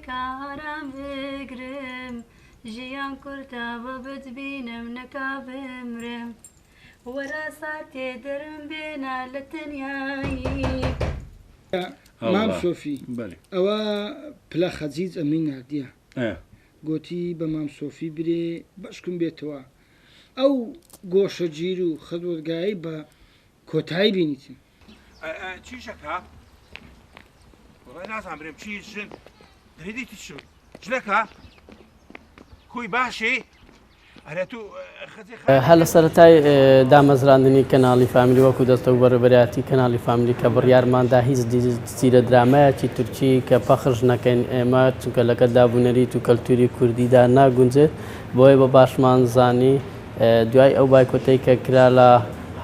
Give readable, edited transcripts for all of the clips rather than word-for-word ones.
نەکا ئارام بگرم ژیان کورتە بە بتبینم نەکا بمرم وەرە ساتێ دەرم بێنە لە تەنیایی. مام سۆفی ئەوە پلە خەجیج ئەمنی ناردیە گۆتی بە مام سۆفی برێ بەشکم بێتەوە ئەو گۆشەگیر و خەدوەتگایەی بە کۆتایی بینیتن. چیشەکە وەڵای نازانم برێم چی ژن دەرێ دیتی چم ژنەکە کوی باشی ئەرێ تو خەجێ خان هەر لە سەرەتای دامەزراندنی کەناڵی فامیلی وەکو دەستە و بەڕێوەبەرایەتی کەناڵی فامیلی کە بڕیارماندا هیچ سیرە درامایەکی تورکی کە پەخش نەکەین ئێمە چونکە لەگەڵ دابونەریت و کەلتوری کوردیدا ناگونجێت بۆیە بە باشمان زانی دوای ئەو بایکۆتەی کە کرا لە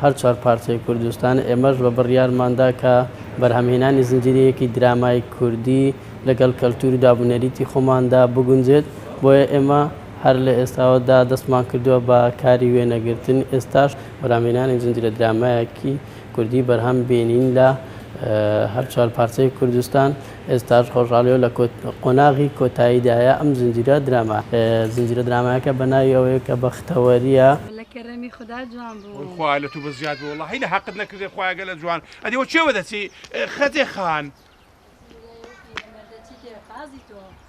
هەر چوار پارچەی کوردستان، ئێمەش بە بڕیارمان دا کە بەرهەمهێنانی زنجیرەیەکی درامای کوردی لەگەڵ کەلتوور و دابونەریتی خۆماندا بگونجێت، بۆیە ئێمە هەر لە ئێستاوە دا دەستمان کردووە بە کاری وێنەگرتن، ئێستاش بەرهەمهێنانی زنجیرە درامایەکی کوردی بەرهەم بێنین لە هەر چوار پارچەی کوردستان. ئێستاش خۆشحاڵیەوە لە قۆناغی کۆتاییدایە ئەم زنجیرە دراما زنجیرە درامایەکە بە ناوی ئەوەیە کە بەختەوەریە. لە کەرەمی خودا جوان بوو. وەی خوایە لە تو بە زیاد بێ وەڵاهی لە هەقت نەکردێ خوایە گەلە جوان ئەدی وە کێوە دەچی خەجێ خان. پیرەمەردە چیتێ قازی تۆ.